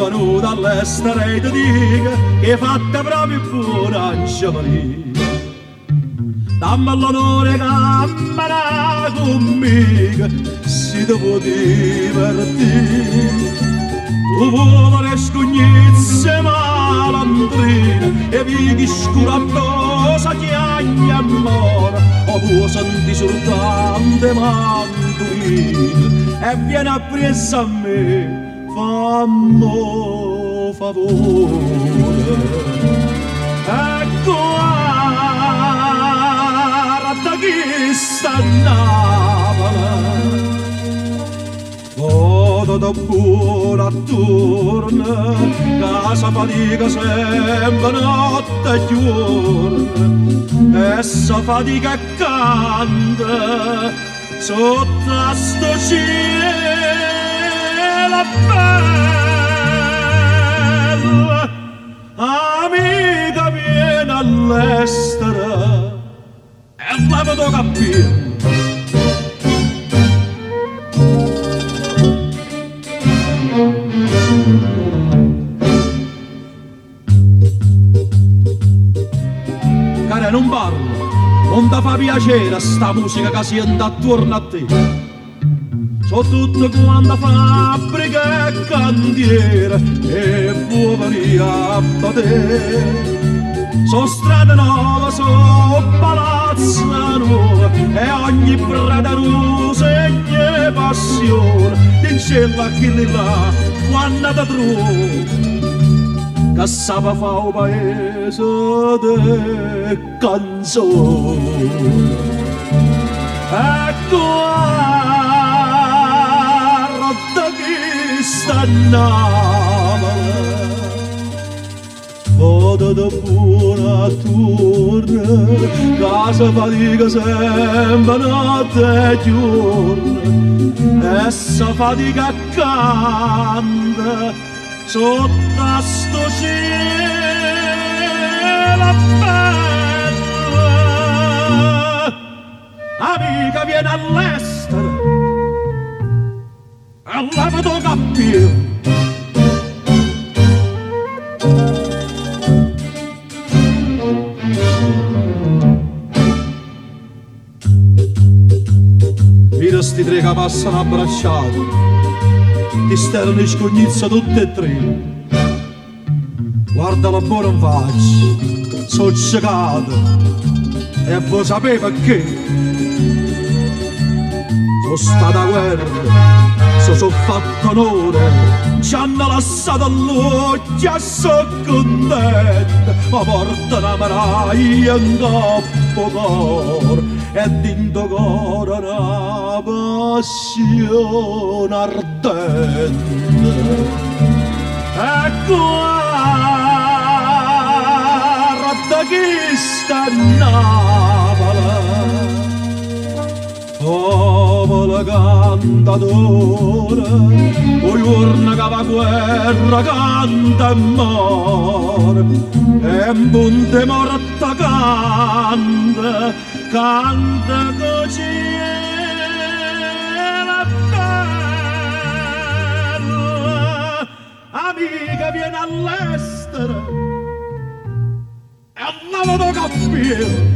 venuta all'estero e ti dico che hai fatto proprio buono a nce venì. Damme l'onore 'e cammenà cu mmico si te vuò divertì. Tu vuò vedè scugnizze e malandrine e vichi scure addò se chiagne e more o vuò sentì sultanto 'e manduline e viene appriesso a me famme 'o favore. E guarda chesta Napule. Vòtate buono attuorno, ca se fatica sempe notte e ghiuorno, e se fatica e canta sott'a stu cielo bello. Amica viene all'estero e levate 'o cappiello. Cara nun parla, nun te fa piacere sta musica ca siente attuorno a te. So' tutte quante fabbriche e cantiere e vuo' venì a vedè. So' strade nove, so' palazze nuove e ogni preta nu segno 'e passione. Dincello a chilli là quanno te truove che sape fa' 'o paese d' 'e canzone. E guarda chesta Napule, vòtate buono attuorno, ca se fatica sempe notte e ghiuorno, e se fatica a canta' sott'a stu cielo bello. Amica viene all'estero e levate 'o cappiello. Vide sti tre ca passano abbracciate, chist'erano 'e scugnizze tutt' 'e tre. Guardala buono 'nfaccia, so' cecate e vuo' sapè pecchè? So' state 'a guerra, se so' fatte onore, nce hanno lassato ll'uocchie e so' cuntente, ma portano 'a medaglia 'ncopp' 'o core e dint' 'o core na passione ardente. E guarda chesta Napule, popolo cantatore, 'o juorno ca va guerra canta e more, e 'mpunto 'e morte canta, canta cu 'o cielo bello. Amica viene all'estero e levate 'o cappiello.